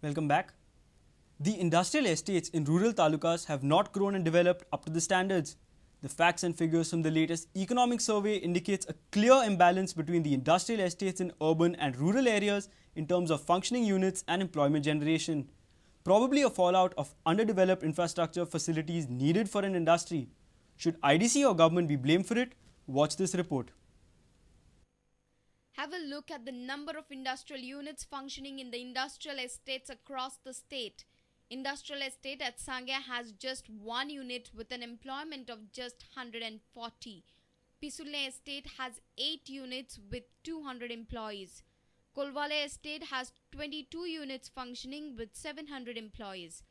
Welcome back. The industrial estates in rural talukas have not grown and developed up to the standards. The facts and figures from the latest economic survey indicates a clear imbalance between the industrial estates in urban and rural areas in terms of functioning units and employment generation. Probably a fallout of underdeveloped infrastructure facilities needed for an industry. Should IDC or government be blamed for it? Watch this report. Have a look at the number of industrial units functioning in the industrial estates across the state. Industrial estate at Sanguem has just one unit with an employment of just 140. Pisule estate has 8 units with 200 employees. Colvale estate has 22 units functioning with 700 employees.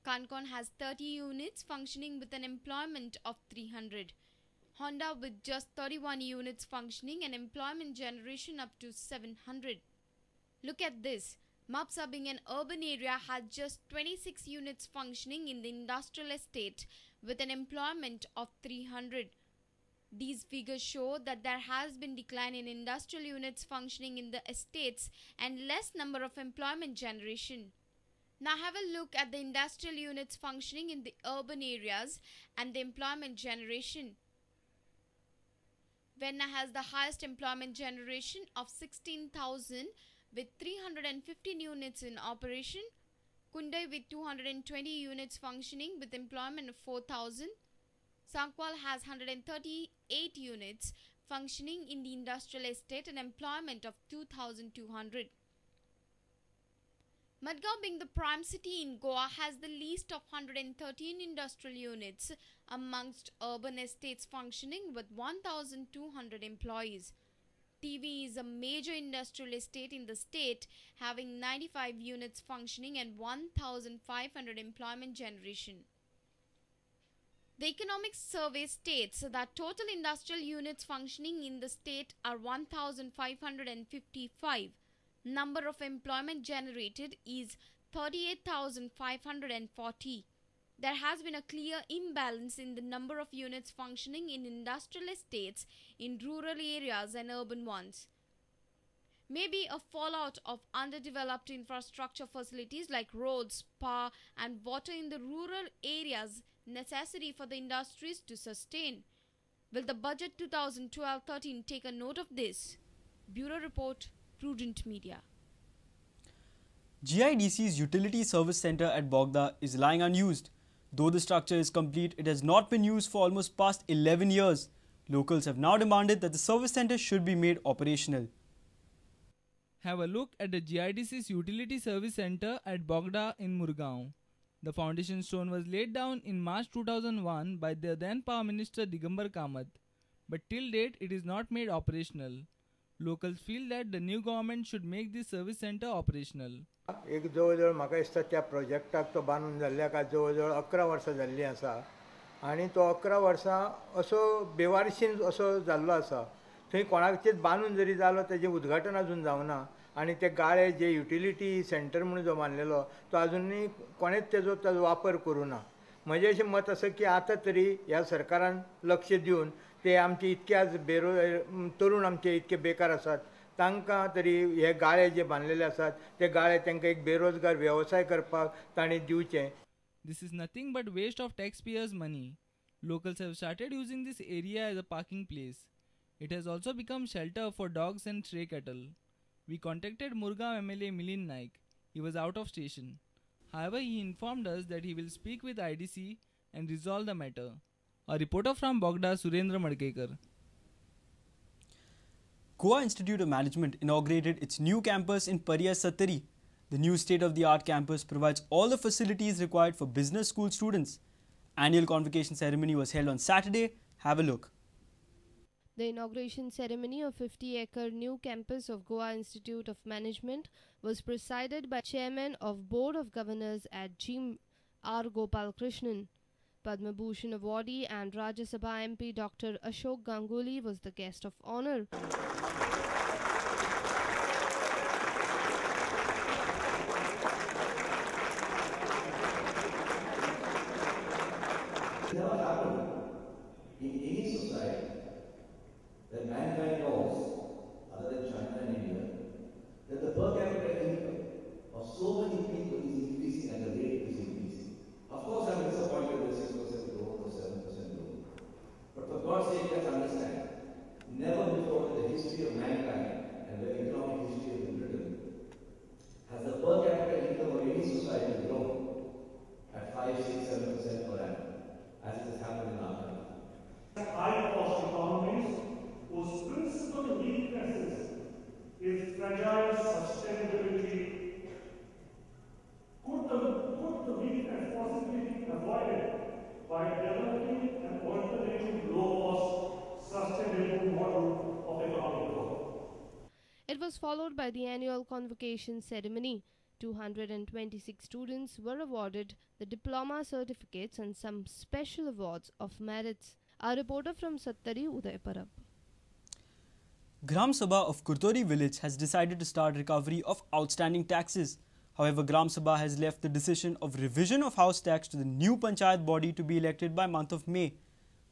Canacona has 30 units functioning with an employment of 300. Honda with just 31 units functioning and employment generation up to 700. Look at this. Mapsa, being an urban area, had just 26 units functioning in the industrial estate with an employment of 300. These figures show that there has been decline in industrial units functioning in the estates and less number of employment generation. Now have a look at the industrial units functioning in the urban areas and the employment generation. Verna has the highest employment generation of 16,000 with 315 units in operation. Kundai with 220 units functioning with employment of 4,000. Sankwal has 138 units functioning in the industrial estate and employment of 2,200. Madgaon, being the prime city in Goa, has the least of 113 industrial units amongst urban estates functioning with 1,200 employees. TV is a major industrial estate in the state, having 95 units functioning and 1,500 employment generation. The Economic Survey states that total industrial units functioning in the state are 1,555. Number of employment generated is 38,540. There has been a clear imbalance in the number of units functioning in industrial estates in rural areas and urban ones. Maybe a fallout of underdeveloped infrastructure facilities like roads, power and water in the rural areas necessary for the industries to sustain. Will the budget 2012-13 take a note of this? Bureau Report, Prudent Media. GIDC's Utility Service Centre at Bogda is lying unused. Though the structure is complete, it has not been used for almost past 11 years. Locals have now demanded that the service centre should be made operational. Have a look at the GIDC's Utility Service Centre at Bogda in Murgaon. The foundation stone was laid down in March 2001 by the then Power Minister Digambar Kamath, but till date it is not made operational. Locals feel that the new government should make this service center operational. एक जवळ जवळ म्हाका दिसता त्या प्रोजेक्टाक तो बांदून जाल्ल्याक आज जवळ जवळ 11 वर्सां जाल्लीं आसा आनी तो 11 वर्सां असो बेवारशीन असो जाल्लो आसा. थंय कोणाचेच बांदून जरी जालो तेजें उद्घाटन अजून जावना आनी ते गाळे जे युटिलिटी सेंटर म्हणून जो बांदलेलो तो अजुनूय कोणेच तेजो ताजो वापर करूं ना. म्हजें अशें मत आसा की आतां तरी ह्या सरकारान लक्ष दिवन ते आमचे इतके आज तरुण आमचे इतके बेकार आसात तांकां तरी हे गाळे जे बांदलेले आसात ते गाळे तांकां एक बेरोजगार वेवसाय करपाक तांणी दिवचें. This is nothing but waste of taxpayers' money. Locals have started using this area as a parking place. It has also become shelter for dogs and stray cattle. We contacted Murgaon MLA Milind Naik. He was out of station. However, he informed us that he will speak with IDC and resolve the matter. A reporter from Bogda, Surendra Madkekar. Goa Institute of Management inaugurated its new campus in Paria Sattari. The new state-of-the-art campus provides all the facilities required for business school students. Annual convocation ceremony was held on Saturday. Have a look. The inauguration ceremony of 50-acre new campus of Goa Institute of Management was presided by Chairman of Board of Governors at GIM R. Gopal Krishnan. Padma Bhushan awardee and Rajya Sabha MP Dr. Ashok Ganguly was the guest of honor. It never happened in any society that mankind knows, other than China and India, that the per capita income of so many people was followed by the annual convocation ceremony. 226 students were awarded the diploma certificates and some special awards of merits. Our reporter from Sattari, Uday Parab. Gram Sabha of Curtorim village has decided to start recovery of outstanding taxes. However, Gram Sabha has left the decision of revision of house tax to the new panchayat body to be elected by month of May.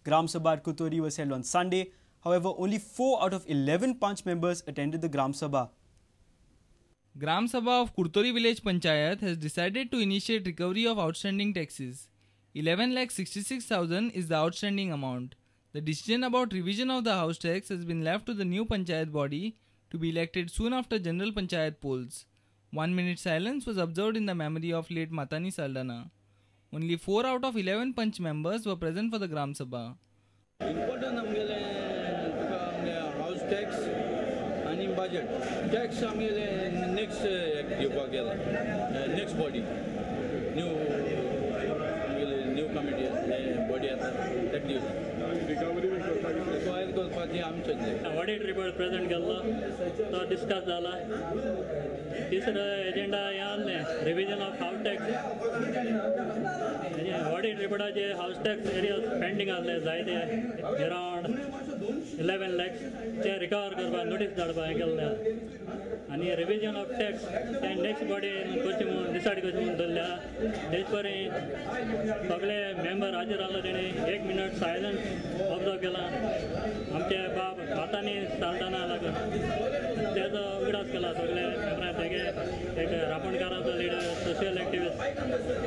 Gram Sabha at Curtorim was held on Sunday. However, only 4 out of 11 Panch members attended the Gram Sabha. Gram Sabha of Curtorim village panchayat has decided to initiate recovery of outstanding taxes. 11,66,000 is the outstanding amount. The decision about revision of the house tax has been left to the new panchayat body to be elected soon after general panchayat polls. 1 minute silence was observed in the memory of late Matani Saldana. Only 4 out of 11 Panch members were present for the Gram Sabha. Important आमगेले तुका आमगे हावस tax आनी budget tax आमगेले next घेवपाक गेला next body new आमगेले new committee body आसा ताका दिवता रिकवरी रिक्वायर करपाची आमी चिंतले. ऑडिट रिपोर्ट प्रेजेंट केल्लो तो डिस्कस जाला. तिसरो एजेंडा हें आहलें revision of house tax. Audit रिपोर्टाचे house tax area pending आहले जायते अरावंड 11 lakhs ते रिकवर करपाक नोटीस धाडपाक हें केल्लें आनी रिविजन ऑफ टॅक्स ते नेक्स्ट बॉडी करची म्हूण डिसायड करची म्हूण दवरल्या. तेच परी सगळे मेंबर हाजीर आहलो तेणी 1 मिनट सायलन्स ऑब्जर्व केला. आमचे बाब हातांनी साल्दाना लागून तेजो उगडास केला सगळे मेंबरां. तेगे एक रापणकाराचो लिडर, सोशल एक्टिविस्ट,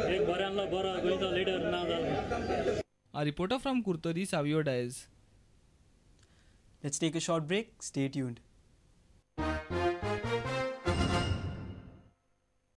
एक बऱ्यांतलो बरो गोंयचो लिडर ना जालो. A reporter from Curtorim, Savio Dias. Let's take a short break. Stay tuned.